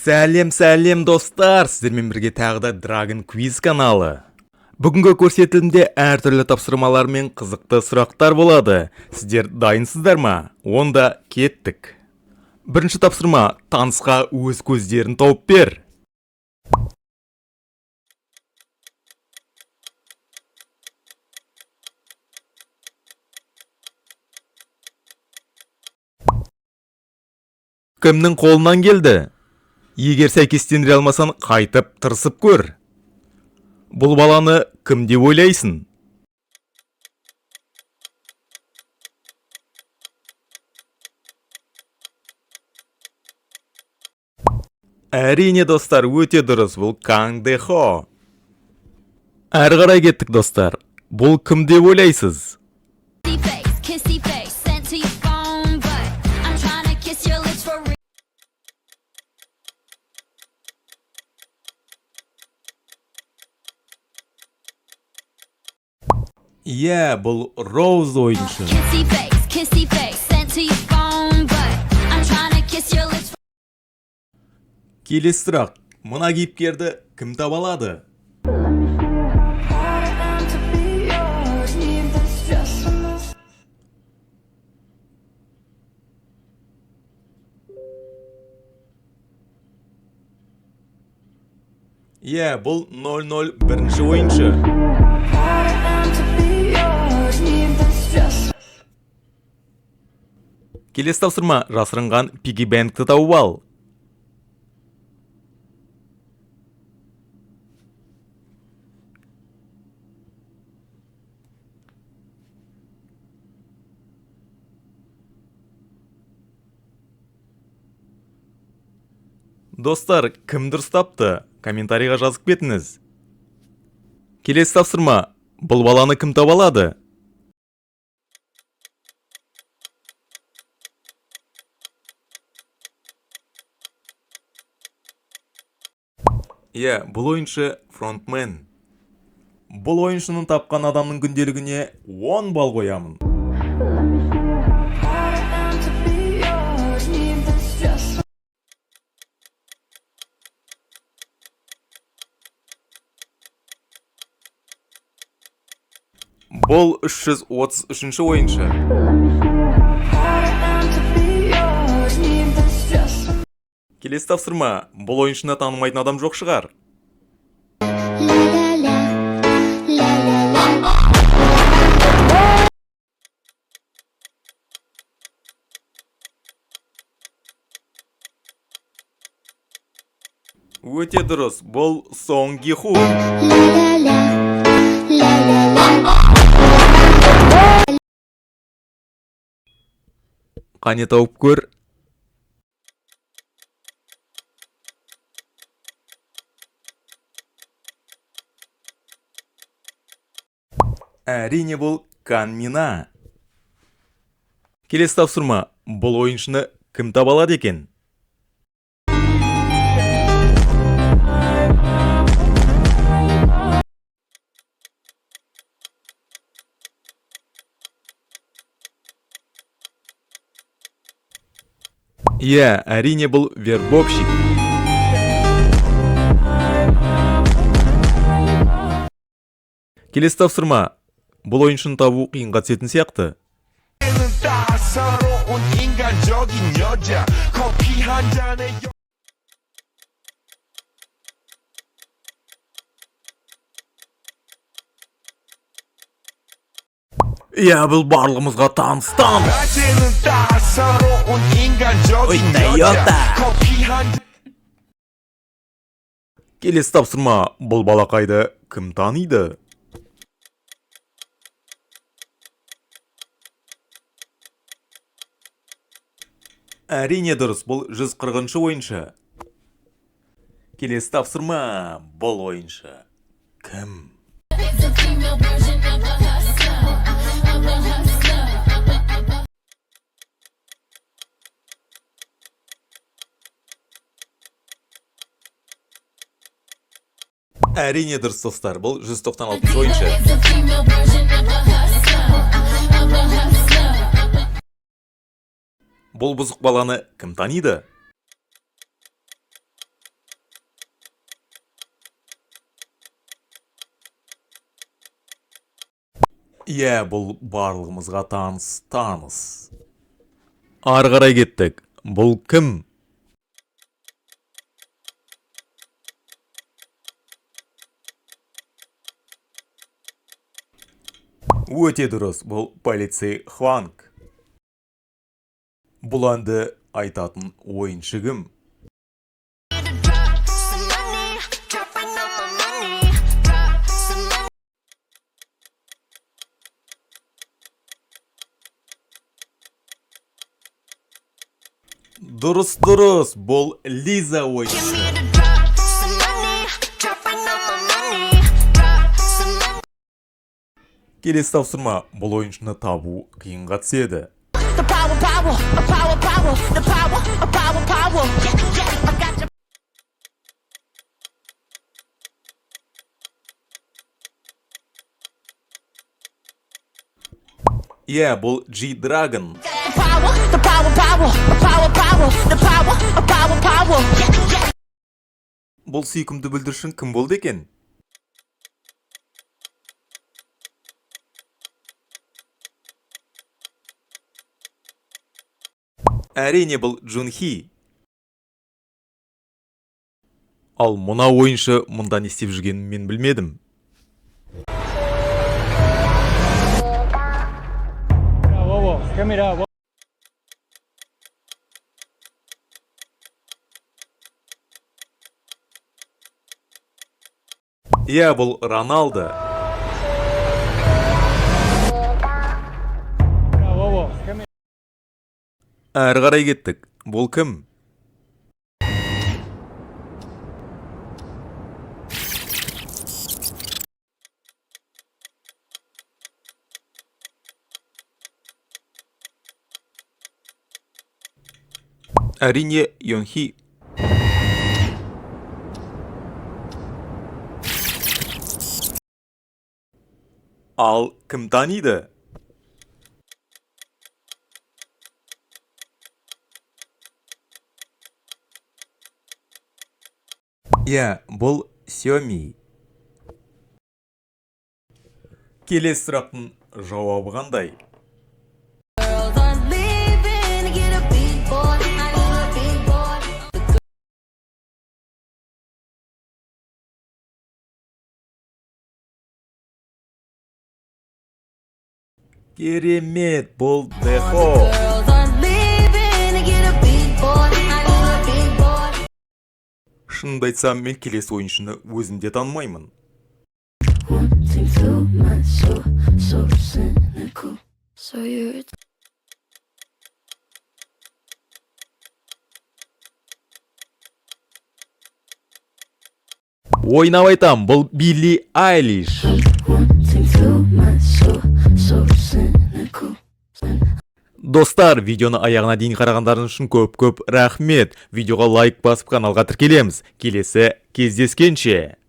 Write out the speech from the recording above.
Сәлем, сәлем, достар! Сіздермен бірге тағы да Dragon Quiz каналы. Бүгінгі көрсетілімде әртүрлі тапсырмалар мен қызықты сұрақтар болады. Сіздер дайынсыздар ма? Онда кеттік. Бірінші тапсырма: танысқа өз көздерін тауып бер. Кімнің қолынан келді? Егер сәйкестендіре алмасаң, қайтып тырысып көр. Бұл баланы кім деп ойлайсың? Әрине, достар, өте дұрыс, бұл Кан Де Хо. Әрі қарай кеттік, достар. Бұл кім деп ойлайсыз? Kissy face, kissy face, sent to your phone, but I'm trying to kiss your lips for real. Иә, бұл Роуз ойыншы. Kissy face, kissy face, sent to your phone, but I'm trying to kiss your lips. Келесі сұрақ. Мына кейіпкерді кім таба алады? I am to be yours, need this just for myself. Иә, бұл 001 ойыншы. I am to be yours, need this just Келесі тапсырма: жасырынған пигги бэнкті тауып ал. Достар, кім дұрыс тапты? Комментарийға жазып кетіңіз. Келесі тапсырма. Бұл баланы кім таба алады? Иә, бұл ойыншы фронтмен. Бұл ойыншының тапқан адамның күнделігіне 10 балл қоямын. I am to be yours, need this just Бұл 333 ойыншы. I am to be yours, need this just Келесі тапсырма. Бұл ойыншыны танымайтын адам жоқ шығар. La la la, la la la. Өте дұрыс, бұл Сон Ги Хун. La la la, la la la. Қане, тауып көр. Әрине, бұл Кан Мина. Келесі тапсырма. Бұл ойыншыны кім таба алады екен? Иә, әрине, бұл вербовщик. Келесі тапсырма. Бұл ойыншыны табу қиынға түсетін сияқты. 따사로운 인간적인 여자 커피 한 잔에 Иә, бұл барлығымызға таныс таныс. 낮에는 따사로운 인간적인 여자 커피 한 Келесі тапсырма. Бұл балақайды кім таниды? Әрине, дұрыс, бұл 140 ойыншы. Келесі тапсырма. Бұл ойыншы кім? The female version of a hustler, of a hustler, of a, of a. Әрине, дұрыс, достар, бұл 196 ойыншы. The female version of a hustler, of a hustler, of a. Бұл бұзық баланы кім таниды? Иә, бұл барлығымызға таныс. Ары қарай кеттік. Бұл кім? Өте дұрыс, бұл полицей Хванг. Бұл әнді айтатын ойыншы кім? Drop some money, dropping all my money. Drop some money. Дұрыс, дұрыс, бұл Лиза ойыншысы. Give me to drop some money, dropping all my money. Drop some money. Келесі тапсырма: бұл ойыншыны табу қиынға түседі. The power, power, a power, power, the power, a power, power. Yeah, I got your Иә, бұл G-Dragon. The power, the power, power, a power, power, the power, a power, power. Yeah. Бұл сүйкімді бүлдіршін кім болды екен? Әрине, бұл Джунхи. Ал мына ойыншы мұнда не істеп жүргенін мен білмедім. Bobo, ¿qué mirá, bobo? Иә, бұл Роналдо. Bobo, ¿qué mirá? Әрі қарай кеттік. Бұл кім? Әрине, Йонхи. Ал кім таниды? Иә, бұл Сёми. Келесі сұрақтың жауабы қандай? Girls are leaving to get a big boy. I need a big boy. Керемет, бұл Дэхо. Girls are leaving to get a big boy. I need a big boy. Шынымды айтсам, мен келесі ойыншыны өзім де танымаймын. Wanting through my soul, so cynical. So you're Ойнап айтам, бұл Билли Айлиш. Wanting through my soul, so cynical. Достар, видеоны аяғына дейін қарағандарыңыз үшін көп-көп рахмет. Видеоға лайк басып, каналға тіркелеміз. Келесі кездескенше.